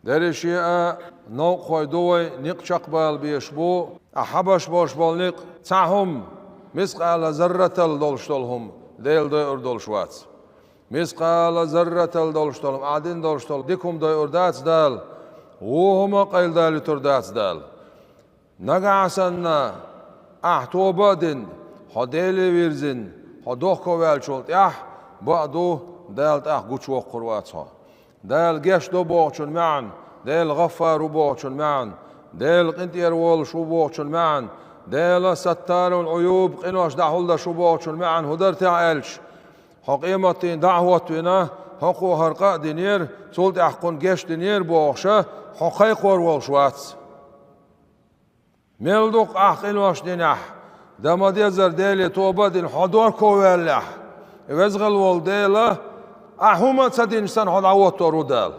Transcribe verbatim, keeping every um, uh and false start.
Дерриге а новкъахой ду вай, никъ чекхбала безаш бу, ахьа хьабеш болуш болу никъ цхьа хӀума, мискъала зарратал долуш долу хӀума, Дела дойур долуш вац. Мискъала зарратал долуш долу хӀума, ахьа дина долуш долу дика хӀума дойур дац Дала, вон хӀума а къайладалуьйтур дац Дала. Нагахь санна ахьа тоба а дина, хьо Деле вирзина, хьо дохковаьллачул тӀаьхьа бакъ ду, Дала тӀаккха гучувоккхур вац хьо. Дала гечдо бохучун маьӀна, Дела ГӀаффар ву бохучун маьӀна, Дела къинтӀера волуш ву бохучун маьӀна, Дела Саттарул Ӏуюб, къинош дӀахьулдеш ву бохучун маьӀна хӀун дара техьа аьлча, хьо къематдийнахь дӀа а хӀоттавина, хӀокхо хӀара къа а динера, цул тӀаьхьа кхунна гечдинера бохуша, хьо кхайкхор волуш вац. Мел дукха ахьа къинош динехь, дан ма-деззара Деле тоба а дина, хьо дохковаьллехь, веза-воккха волу Дела, ахьа хӀума а ца динчу санна хьо дӀахӀоттор ву Дала.